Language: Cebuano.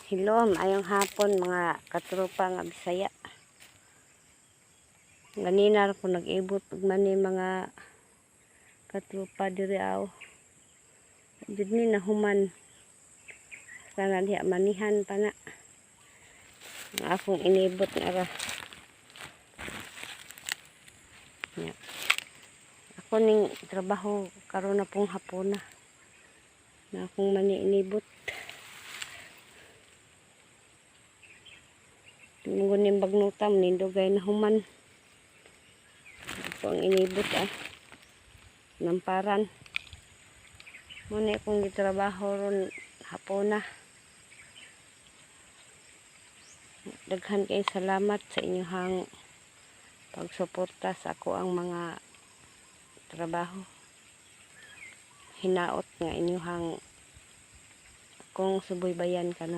Hello, maayong hapon, mga katropa nga Bisaya. Ganina ra ko nag-ibot og mani, mga katropa, diri aw. Jud ni nahuman. Sana diha manihan pa na. Ang akong inibot nga ra. Nya. Ako ning trabaho karon na pong hapona. Na akong mani inibot. Tungod ning bagnutam nindugay na human. Ako ang inibot ah. Namparan. Mao ni akong gitrabaho ron hapona. Daghan kay salamat sa inyong pagsuporta sa ako ang mga trabaho. Hinaot nga inyong akong subaybayan ka.